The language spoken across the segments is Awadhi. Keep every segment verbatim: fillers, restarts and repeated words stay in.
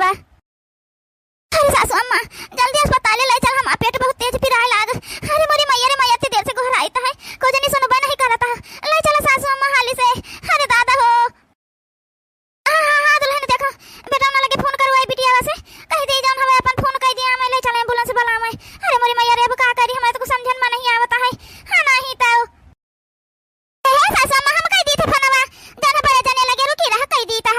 बा। अरे सासू अम्मा, जल्दी अस्पताले लै चल, हमार पेट बहुत तेज पिराए लाग। अरे मोरी मैया रे मैया, इतनी देर से गोहराइत है, कोई जनी सुनबे नहीं करत है। लै चला सासू अम्मा हाली से। अरे दादा हो। हाँ, हाँ, हाँ, दुलहिन देखो, बेटौना लगे फोन करवाई बिटियावा से, कहि दे जौन हवे अपन फोन कइ दिया, मैं लै चले एम्बुलेंस बुलावे। अरे मोरी मैया रे, अब का करी, हमें तो कुछ समझन में नहीं आवत है। हाँ, नहीं तो। ए, हे सासू अम्मा, हम कइ दी थे फोनवा, जौन बड़े जने लगे रुकी रहा, कइ दी थे।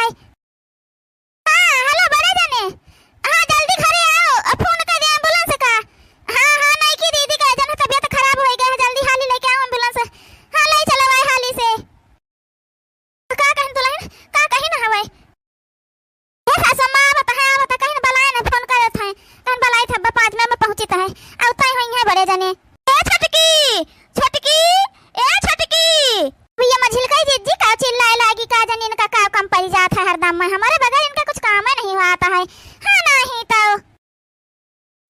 हाँ, हेलो बड़े जने, हाँ, जल्दी घरे आओ, अब फोन कइ दे एम्बुलेंस का। हाँ, हाँ, नइकी दीदी का जौन तबियत खराब होइ गए है, जल्दी हाली लइके आओ एम्बुलेंस। हाँ, लै चलो आए हाली से। का कहिन दुलहिन, का कहिन हवै? हे सासू अम्मा, आवत है, आवत है, कहिन बलाए न, फोन करत है, कहिन बलाए थे, अब पाँच मिनट में पहुँचित है, आवत है, होइहैं बड़े जने। ए छोटकी, छोटकी, ए छोटकी। अब ये मझिलकई जिज्जी का चिल्लाए लागी, का जनी इनका का कम पड़ी जात है हरदम में, हमारे बगैर इनका कुछ काम ही नहीं होत है। हाँ, नहीं तो।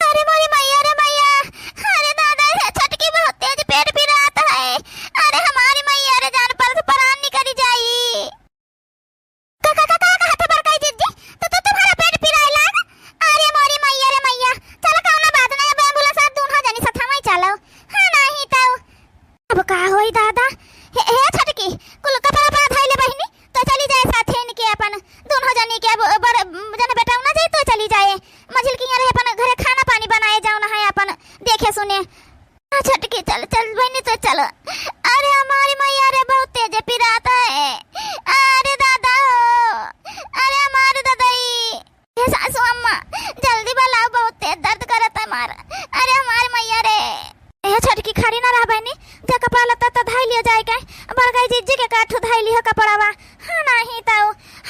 अरे मोरी मैया रे मैया, अरे दादा, ये छोटकी बहुत तेज पेट पिरात है। अरे हमारी मैया रे, जान पर से परान निकरी जाई। का, का, का, का कहत है बड़कई जिज्जी? तो, तो तुम्हारा पेट पिराए लाग? अरे मोरी मैया रे मैया, चल कौनो बात नहीं, अब एम्बुलेंस आ, दूनो जनी सथवा ही चलो। हाँ, नहीं तो। अब का होई दादा? हे, हे छोटकी, कुल कपड़ा उपड़ा धइले बहिनी, तो चली जाए साथे इनके अपन, दूनो जनी के अब बड़ जन बेटौना जाए तो चली जाए, मझिलकी रहे अपन घरे खाना पानी बनाए जौन है अपन देखे सुने। हाँ छोटकी, चल, चल बहिनी, तो चलो। अरे हमारी मैया रे, बहुत तेज पिरात है। अरे दादा हो, अरे हमारे दादाई। हे सासू अम्मा, जल्दी बलाओ, बहुत तेज दर्द करत है हमार। अरे हमार मैया रे। ए छोटकी, खड़ी ना रह बहिनी, जा कपड़ा लत्ता तो धइ लियो जाए के, बड़कई जिज्जी के काठू धइ लियो कपड़ावा। हाँ, नहीं तो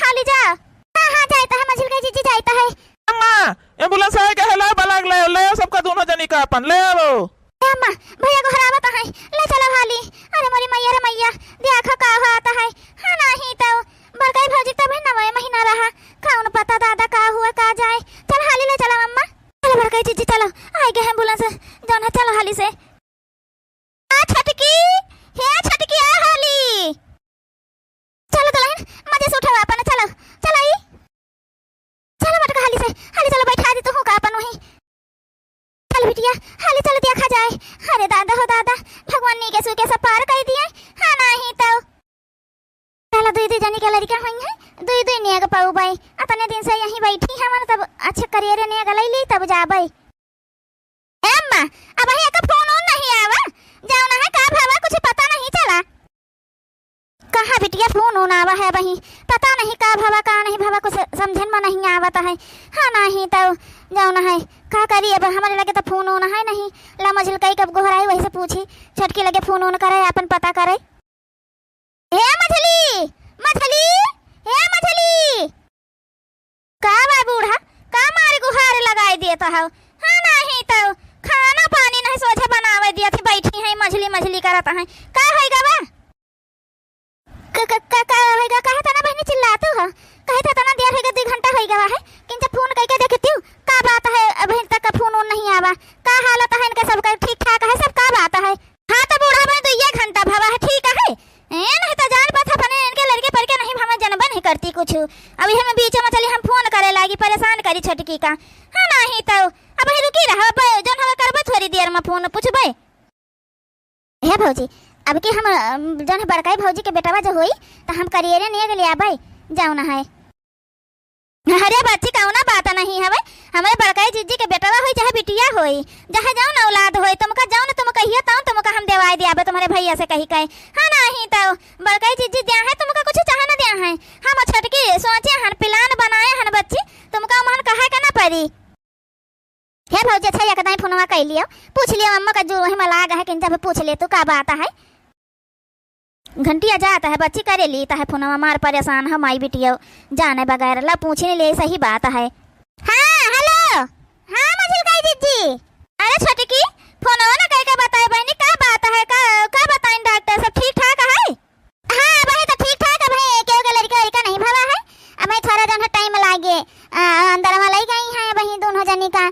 हाली जा। हाँ, हाँ, जाइत है, मझिलकई जिज्जी जाइत है। अम्मा, एम्बुलेंस आए के है, लाओ बलाग, ले, ले आओ सबका, दूनो जनी का अपन, ले आओ। ए अम्मा, भैया गोहरावत है, ले चलो हाली। अरे मोरी मैया रे मैया, देखो का होत है। हाँ, नहीं तो बड़कई भौजी तब ही नवे महीना रहा, कौन पता दादा का हुआ का जाए। चल हाली ले चलो अम्मा। चलो बड़कई जिज्जी चलो, आए गए एम्बुलेंस, जौन है चलो हाली से। आ छोटकी, हे छोटकी आ हाली। चलो दुलहिन, मजे से उठावा अपन, चलो, चलो ई। चलो मटका हाली से, हाली चलो बैठा दी तू का अपन वहीं। चल बिटिया, हाली चल देखा जाए। अरे दादा हो दादा, भगवान नीके सूके सब पार कइ दिए। हाँ, नाही तो। पहला दुई दुई जनी के लड़का होइहैं, दुई दुई नेग पउबै। अतने दिन से यहीं बैठी हवन, तब अच्छे करियरे नेग लइ ली, तब जाबै। ए अम्मा, अबहीं एका फोन ओन नहीं आवा, जौन है का भवा, कुछ पता नहीं चला। कहाँ बिटिया फोन ओन आवा है अबहीं, पता नहीं का भवा का नहीं भवा, कुछ समझन में नहीं आवत है। हाँ, नहीं तो जौन है का करी, अब हमरे लगे तो फोन ओन है नहीं। ला मझिलकई कब गोहराई वही से पूछी, छोटकी लगे फोन ओन करे, अपन पता करे। हे मझली, मझली, हे मझली। का बा बूढ़ा, का मारे गुहार लगाई देत हौ? हाँ, नाही तौ खाना पानी नहीं सोझे बनावे दियत ही, बैठी हैं मझली मझली करत हैं। का होइगा बा? क-, क-, का, का होइगा? काहे तना बहिनी चिल्लातू हौ? काहे तना देर होइगा, दुइ घंटा होइगा है, किंचा फोन कइके देखतिउ, का बात है, अबहीं तक फोन ओन नहीं आवा, का हालत है इनके सबका, ठीक ठाक है सब, का बात है? हाँ, तो बूढ़ा बहिनी दुइये घंटा भवा है, ठीक है। ए, नहीं तो जान पात अपने इनके लड़के पड़के नहीं भवा, जनबे नहीं करती कुछ। अब इहे में बीच में चली हम फोन करे लागी, परेशान करी छोटकी का। हाँ, नहीं तो अबहीं रुकी रहा, अब जौन हवे करबे थोड़ी देर में फोन, पूछबे। हे भौजी, अब की हम, अम, जौन है बड़काई भौजी के बेटवा जो होई, तो हम करियरे नेग ले आबै, जौन है। अरे बच्ची, कौनो बात नहीं हवे। हमरे बड़काई जिज्जी के बेटवा होई, चाहे बिटिया होई, चाहे जौन औलाद होई, तुमका जौन तुम कहिए, तौन तुमका हम देवाई दियाबे तुम्हरे भैया से कहि के। हाँ, नाही तो बड़काई जिज्जी द्या है तुमका कुछ, चाहे न द्या है। हम छोटकी सोचे हन, plan बनाए हन बच्ची, तुमका उमहन कहे के न पड़ी। हे भौजी, अच्छा, एक दाईं फोनवा कइ लियो, पूछ लियो अम्मा का जो वही में लाग है, किन जब पूछ ले तू का बात है। घंटिया जात है, बच्ची करे ली, तहे फोनवा मार परेशान है माई बिटियो, जाने बगैर ला पूछ ले, सही बात है। हाँ, हेलो, हाँ, मझिलकाई जिज्जी। अरे छोटकी, फोनवा न कइके बताए बहिनी, का बात है, का, का बताइन डॉक्टर, सब ठीक ठाक है? हाँ, अबहीं तो ठीक ठाक है भाई, केहू के लड़का वड़का नहीं भवा है। अबहीं थोड़ा जौन है time लागे, आ, अंदर में लइ गई हैं अबहीं दूनो जनी का।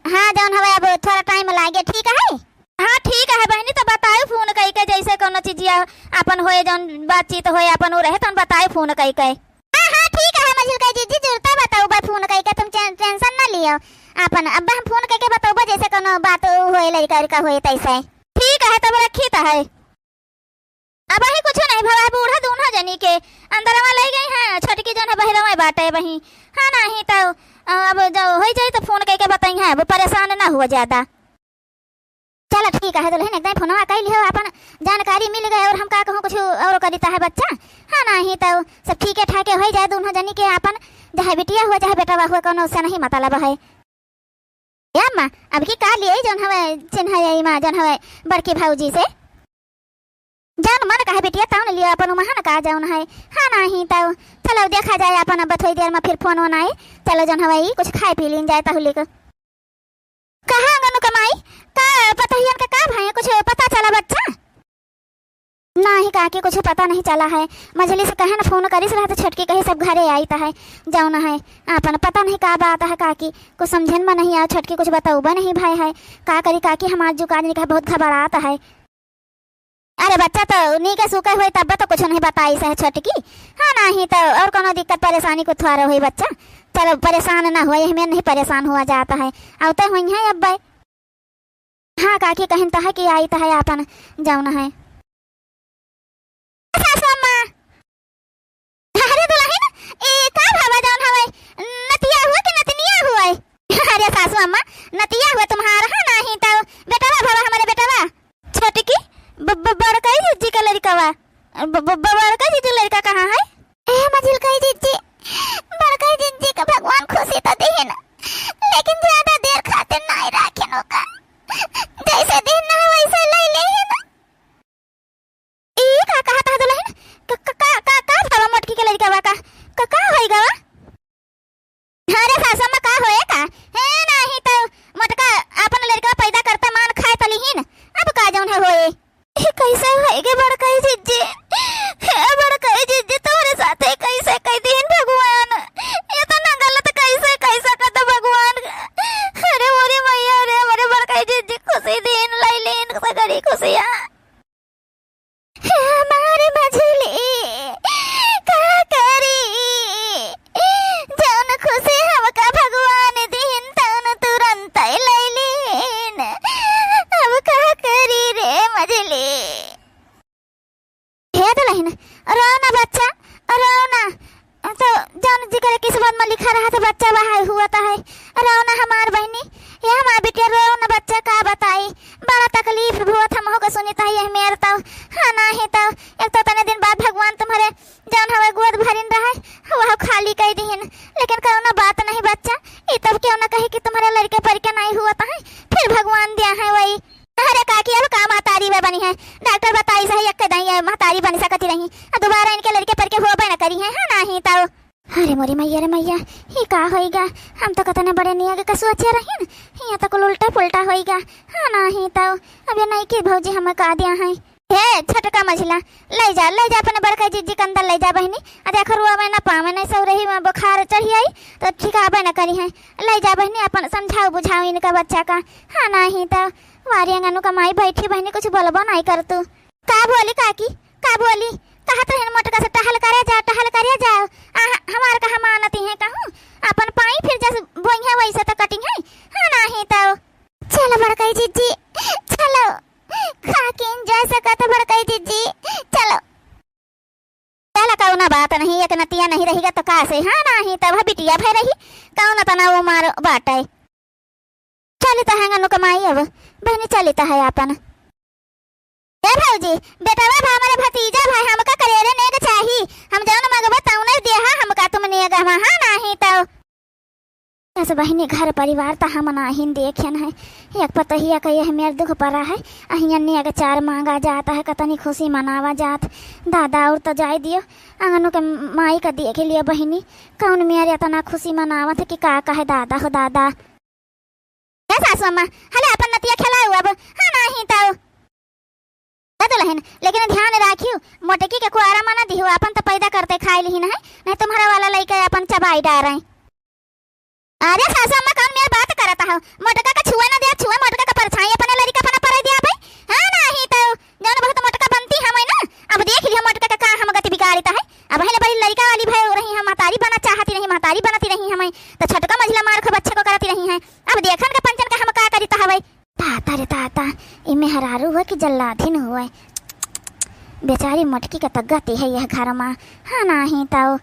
हाँ, जौन हवे अब थोड़ा time लागे, ठीक है। हाँ, ठीक है बहिनी, तो बतायो फोन कइके, जैसे कौनो चीजिया अपन होए, जौन बातचीत होए अपन उ रहे, तौन बतायो फोन कइके। हाँ, हाँ, ठीक है मझिलकाई जिज्जी, जुरता बतउबा फोन कइके, तुम टे-, टेंशन ना लियो। आपन अब हम फोन कइके बतउबा, जइसे कउनो बात होए, लड़िका उड़िका होए तइसे। ठीक है, तब रखी त है। अबहीं कुछो नहीं भवा है, बूढ़ा दूनों जनी के अंदरवा लइ गई हैं, छोटकी जउन है बहिरवा बाटे अबहीं। हाँ, नाहीं तउ, अ, अब जउ होइ जाई तउ फोन कइके बतइहैं, अब परेसान ना हुआ ज्यादा। चला ठीक है दुलहिन, एकदम फोनवा कइ लिहो, आपन जानकारी मिल गए अउर हम का कहूँ कुछ अउर करित है बच्चा। हाँ, नाहीं तउ सब ठीके ठाके होइ जाए, दूनों जनी के आपन चाहे बिटिया हुआ चाहे बेटवा हुआ, कउनो से नहीं मतलब है। ए अम्मा, अब की का लियाई जउन हवे चिन्है अम्मा, जउन हवे बड़की भउजी से? जउन मन कहे बिटिया तउन लियो, आपन उमहन का जउन है। हाँ, नाहीं तउ चलो देखा जाए आपन, अब थोड़ी देर मा फिर फोन ओन आई। चलो जउन हवे ई कुछ खाए पी लीन जाए तहुलिक। कहाँ अंगनू क माई, का पतोहियन क का भए, कुछ पता चला बच्चा? नाहीं काकी, कुछ पता नहीं चला है। मझली से कहे न फोन करिस रहा त छोटकी कही सब घरे आइत है, जउन है। आपन पता नहीं का बात है काकी, कुछ समझन मा नहीं आवा, छोटकी कुछ बतउबे नहीं भए है। का करी काकी, हमार जुकाज निकाह बहुत घबरात है। अरे बच्चा तउ नीके सूके होई तब तउ कुछ नहीं बताइस है छोटकी। हाँ, नाहीं तउ अउर कउनो दिक्कत परेसानी कुछ थोड़े होई बच्चा। चलो परेसान ना हुआ, एहमें नहीं परेसान हुआ जात है। अउते होइहैं अब्बे। हाँ काकी, कहिन त है कि आइत है आपन जउन है। सासु अम्मा। अरे दुलहिन, ए का भवा जउन हवे? नतिया हुआ कि नतिनिया हुआ? अरे सासु अम्मा, नतिया हुआ तुम्हार, हाँ, नाहीं तउ बेटवा भवा हमरे बेटवा। छोटकी, ब-, ब-, बड़कई जिज्जी क लड़िकवा। ब-, ब-, ब-, बड़कई जिज्जी लड़िका कहाँ है? ए मझिलकई जिज्जी, बड़कई जिज्जी क भगवान खुसी त दिहिन, लेकिन ज्यादा देर खातिर नाहीं राखिन ओका। जइसे दिहिन ना वइसे लइ लिहिन। ई का कहत ह दुलहिन? क-, क-, का, का, का भवा मोटकी क लड़िकवा का? क-, का होइ गवा? अरे सासु अम्मा, का होए का? हे, नाहीं तउ मोटका आपन लड़िका पैदा करते मान खाए त लिहिन, अब का जउन है होए? ई कइसे होइगे बड़कई जिज्जी? हे बड़कई जिज्जी, तोहरे साथे कइसे कइ दिहिन भगवान? एतना गलत कइसे कइ सकत भगवान? अरे मोरी मइया रे, हमरे बड़कई जिज्जी खुसी दिहिन, लइ लिहिन सगरी खुसिया। हमार मझली का करी, जउन खुसी हमका भगवान दिहिन तउन तुरंतै लइ लिहिन। अब का करी रे मझली। हे दुलहिन, रो ना बच्चा, रो ना। तो जउन जिकरे किस्मत मा लिखा रहत बच्चा वहै हुआ त है। रो ना हमार बहिनी, ए हमार बिटिया रो ना बच्चा, का बताई, बड़ा तकलीफ होत हमहू क सुनित है एह मेर तउ। हाँ, नाहीं तउ एक तउ तने दिन बाद भगवान तुम्हरे जउन हवे गोद भरिन रहै, वह खाली कइ दिहिन, लेकिन कउनो बात नहीं बच्चा, ई तब केउ न कही कि तुम्हरे लड़िके परिके नाहीं हुआ त है, फिर भगवान दिया है वही। अरे काकी, अब का महतारी वे बनिहैं? डॉक्टर बताइस है, एक्के दाईं महतारी बनि सकति रहीं, अ दुबारा इनके लड़िके परिके होबे न करिहैं, हाँ नाहीं तउ। अरे मोरी मइया रे मइया, ई का होइगा? हम तउ कतने बड़े नेग क सोचे रहिन, हियाँ तउ कुल उल्टा पुल्टा होइगा, हाँ नाहीं तउ। अब ए नइकी भउजी हमें का दिया है? हे छोटका मझिला, लइ जा, लइ जा अपने बड़का जिज्जी क अंदर लइ जा बहिनी। अ देखो रोवे न पावे, नहीं सउरही मा बुखार चढ़ि आई तउ ठिकाबे न करिहैं। लइ जा बहिनी, अपन समझाउ बुझाउ इनका बच्चा का। हाँ नाहीं तउ वारी अंगनू क माई बइठी बहिनी, कुछ बोलबो नाहीं करतू। का बोली काकी, का बोली? कहत रहिन मोटका से टहल करे जाओ, टहल करे जाओ। आ, हमार कहा मानति हैं कहूँ, अपन पाई फिर जस बोइहैं वइसे तउ कटिहैं। हाँ नाहीं तउ। चलो बड़कई जिज्जी, चलो। खा के enjoy सकत बड़कई जिज्जी, चलो। चलो कउनो बात नहीं, एक नतिया नहीं रहिगा तउ का से, हाँ नाहीं तउ बिटिया भए रही, कउनो तना उमर बाटे। चलित है अंगनू क माई अब, बहिनी चलित है आपन। ए भउजी, बेटवा भा हमरे भतीजा भा, हमका करेरे नेग चाही, हम जउन मगबे तउने देहा हमका तुम नेग हमा, हाँ नाहीं तउ। अस बहिनी घर परिवार त हम नाहीं देखेन है, एक पतोहिया क एह मेर दुख परा है, अ हियाँ नेग चार माँगा जात है, कतनी खुसी मनावा जात। दादा अउर त जाइ दियो, अंगनू क माई क देखि लियो बहिनी, कउन मेर एतना खुसी मनावत है कि का कहे दादा हो दादा। ए सासु अम्मा, हले आपन नतिया खेलाउ अब, हाँ नाहीं तउ। ए दुलहिन, लेकिन ध्यान राखिउ, मोटकी क कुआरा मा न दिहु, आपन तउ पैदा करते खाइ लिहिन है, नहीं तुम्हरा वाला लइके आपन चबाइ डारैं। अरे सासु अम्मा, कउन मेर बात करत हो? मोटका क छुए न दिया, छुए मोटका क परछाई अपने लड़िका प न परै दिया भई। हाँ नाहीं तउ, जउन बहुत मोटका बनती हमैं न, अब देखि लिहो मोटका क का हम गति बिगाड़ित है। अबहीं ले बड़ी लड़िका वाली भए रही, हम महतारी बना चाहति नहीं, महतारी बनती रही हमें, तो छोटका मझिला मार खूब अच्छे को करती रही हैं। अब देखन के पंचन का हम का करी त हवे। ताता रे ताता, ई मेहरारू हुए कि जल्लाधिन हुए। बेचारी मोटकी का तग्गती है यह घर मा। हाँ, नाही तउ।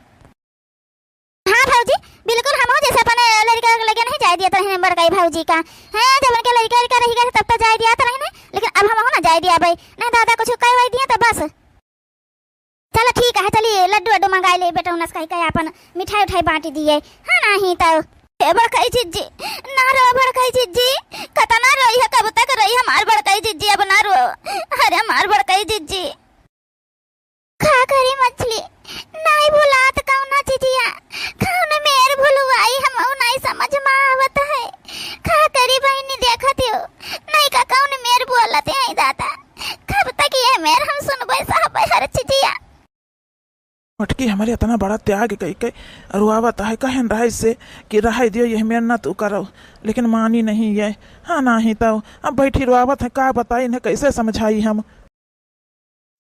हाँ भौजी, बिल्कुल हमहू जैसे अपने लड़का के लगे नहीं जाए दिया तो नहीं बड़काई भौजी का। हैं, जब उनके लड़का लड़का रह गए तब तो जाए दिया तो नहीं, लेकिन अब हमहू ना जाए दिया भाई। नहीं दादा कुछ कह वही दिया तो बस। चलो ठीक है, चलिए लड्डू वड्डू मंगाई ले बेटा, उनस कही कहे अपन मिठाई उठाई बांटी दिए। हाँ नाही तउ। ए बड़काई जिज्जी, ना रो बड़काई जिज्जी, कतना रोई है, कब तक रोई हमार बड़काई जिज्जी, अब ना रो। अरे हमार बड़काई जिज्जी। का करी मछली, नाई भुलात कौना चिजिया, कौन मेर भुलवाई हमहू नाई समझ मा आवत है। का करी बहिनी देखत हो, नाई का कौन मेर बोलत है दादा, कब तक ये मेर हम सुनबे सहबे हर चिजिया। मोटकी हमरे इतना बड़ा त्याग कई के रुआवत है, कहन रहे से कि रहे दियो यह मेर ना तू करो, लेकिन मानी नहीं ये। हाँ नाही तउ अब बैठी रुआवत है, का बताई इन्हें कैसे समझाई हम।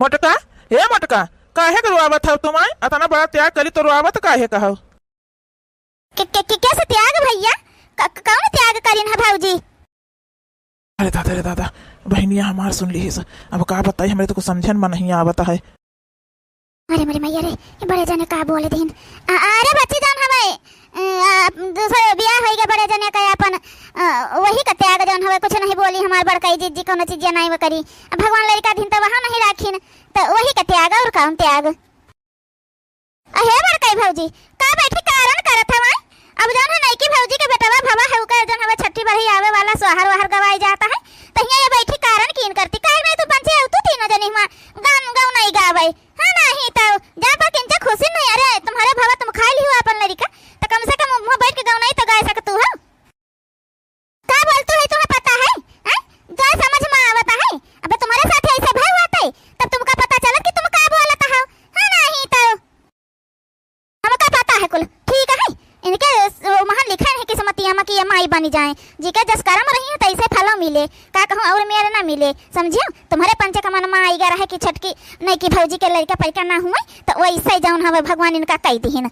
मोटका, हे मोटका, काहे के रुआवत हव तुम आय? अतना बड़ा त्याग करी तो रुआवत काहे का हव? के, के, के, कैसे त्याग भैया? क-, क-, कौन त्याग करिन है भौजी? अरे दादा रे दादा, बहिनिया हमार सुन लिहिस। अब का बताई, हमरे तो कुछ समझन में नहीं आवत है। अरे मोरी मैया रे, ये बड़े जने का बोले दिन। आ, अरे बच्ची जान हवे, अ, आ, दूसरे बियाह होई गए बड़े जने का अपन, अ, वही का त्याग जौन हवे, कुछ नहीं बोली हमार बड़काई जिज्जी, कौनो चीजिया नहीं वो करी। अब भगवान लड़का दिन तो वहाँ नहीं राखिन, तो वही का त्याग और कौन त्याग? अहे बड़काई भौजी, का बैठी कारण करत हवाई? अब जौन है नईकी भौजी के बेटवा भवा है, उकर जौन हवे छठी बढ़ई आवे वाला, सोहर वहर गवाई जाता है, तहिया ये बैठी कारण कीन करती? काहे नहीं तू पंचे हो, तू तीनों जनी हुआ गान गौ नहीं गावे? हाँ, नाही तउ, जा पर किंचा खुशी नहीं। अरे, तुम्हारे भवा तुम खाई लिहो अपन लड़िका, तो कम से कम मुँह बैठ के गौ नहीं तो गाय सकतू हो। का बोलतू है, तुम्हें पता है? हैं? जो समझ में आवता है। अबे तुम्हारे साथ ऐसे भय होता है, तब तुमका पता चलत कि तुम का बोलत हो। हाँ, नाही तउ। हमका पता है कुल, ठीक है? इनके स-, महान लिखा है किस्मतिया में कि ये माई बनी जाए। जी के जस करम रही है, तैसे फलो मिले। का कहूँ, और मेरे ना मिले, समझियो? तुम्हारे पंचे का मन में आइगा रहे कि छटकी नईकी भौजी के लड़का पैका ना हुए, तो वैसे जौन हवे भगवान इनका कह दिहिन।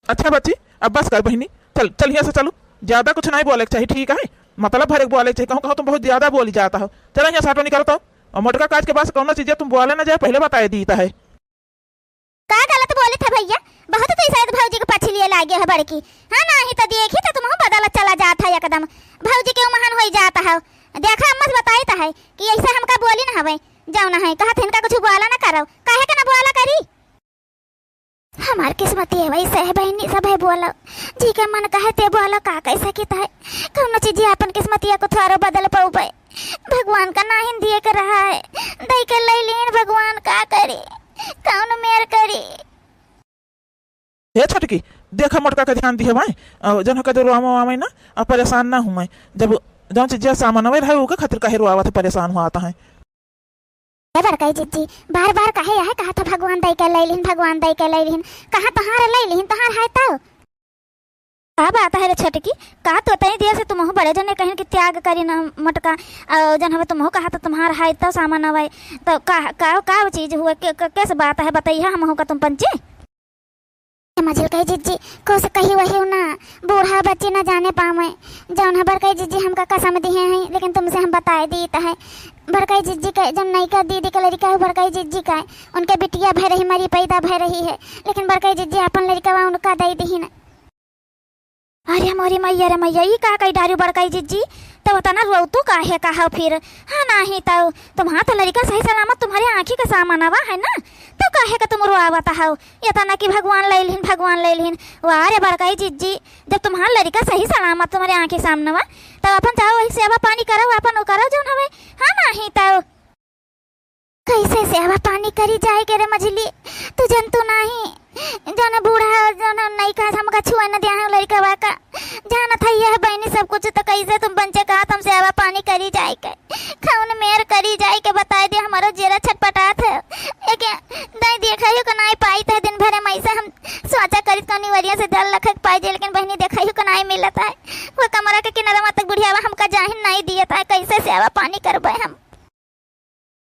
अच्छा बच्ची, अब बस कर बहिनी, चल, चल यहाँ से चलू। ज्यादा कुछ नहीं बोले के चाहिए, ठीक है? मतलब भरे के बोले के चाहिए। कहूँ, कहूँ तुम बहुत ज्यादा बोली जाता हो। चलो यहाँ से हटो, निकल तो। और मोटका काज के बाद से कौनो चीजें तुम बोले ना जाए, पहले बताए दीता है। का गलत बोले था भैया? बहुत तो शायद भौजी के पछिलिए लागे है बड़की। हाँ, नाही तो देखी तो तुमहू बदलत चला जात है एकदम। भौजी के उमहन होई जात है। देखा, अम्मा से बताई तो है कि ऐसे हमका बोली ना हवे, जाओ ना है, कहा था इनका कुछ बोला ना करो, काहे के ना बोला करी? हमार किस्मत ये वैसे है बहिनी, सब है बोलो, जी के मन कहे ते बोलो, का कैसे कित है, कौनो चीज अपन किस्मतिया को थोड़ो बदल पउबे। भगवान का नाहिन दिए के रहा है, दई के लई लीन, भगवान का करी, कौन मेर करी। हे छोटकी, देखा मोटका के ध्यान दिहे भाई, अ, जन का जो रोआमा वामा ना, अ, परेशान ना हुए। जब जौन चीज सामान आवे रहे, ओके खातिर काहे रोआवत है, परेशान हुआ आता है। ए बड़काई जिज्जी, बार बार काहे यह कहा था भगवान दई के लई लिहिन, भगवान दई के लई लिहिन, कहाँ तोहार लई लिहिन, तोहार है तो? का बात है रे छोटकी, का तो तई देर से तुमहू बड़े जने कहिन कि त्याग करी ना मोटका, अ, जन हवे तुमहू कहा तो तुम्हार है तो सामान आवे, तो का, का, का चीज हुआ, के, के, कैसे बात है, बताइए हमहू का तुम पंची। समझिल कही जिज्जी, कुछ कही वही ना, बूढ़ा बच्ची ना जाने पावे, जौन है बड़काई जिज्जी हमका कसम दिहे हैं, लेकिन तुमसे हम बताए दीत है। बड़काई जिज्जी के जौन नईका दीदी के लड़का है, बड़काई जिज्जी का, उनके बिटिया भय रही, मरी पैदा भय रही है, लेकिन बड़काई जिज्जी अपन लड़कवा उनका दई दिहिन। अरे मोरी मैया रे मैया, ई का कही डारू बड़काई जिज्जी? तो उतना रोतू काहे का हो फिर? हाँ, नाही तो तुम्हार तो लड़का सही सलामत तुम्हारे आँखी के सामनवा है ना, तो काहे का तुम रोआवत हो? ये तना कि भगवान लई लिहिन, भगवान लई लिहिन। वाह रे बड़काई जिज्जी, जब तुम्हार लड़का सही सलामत तुम्हारे आँखी सामनवा, तब अपन चाहो वही सेवा पानी करो, अपन वो करो जौन हवे। हाँ, नाही तो। कैसे सेवा पानी करी जाए के रे मझली? तू जन तू नाही, जौन बूढ़ा, जौन नईका हमका छुए न दिया है लड़कवा का। जानत है यह बहिनी सब कुछ, तो कैसे तुम पंचे कहा तुम सेवा पानी करी जाए के? कौन मेर करी जाए के बताए दे, हमारो जेरा छटपटात है। एक दाई देखाइयो को नाई पाई तो दिन भर में ऐसे हम सोचा करी तो निवरिया से जल लखक पाई जे, लेकिन बहिनी देखाइयो को नाई मिलत है। वो कमरा के किनारा तक बुढ़ियावा हमका जाहिन नाई दियत है, कैसे सेवा पानी करबे हम?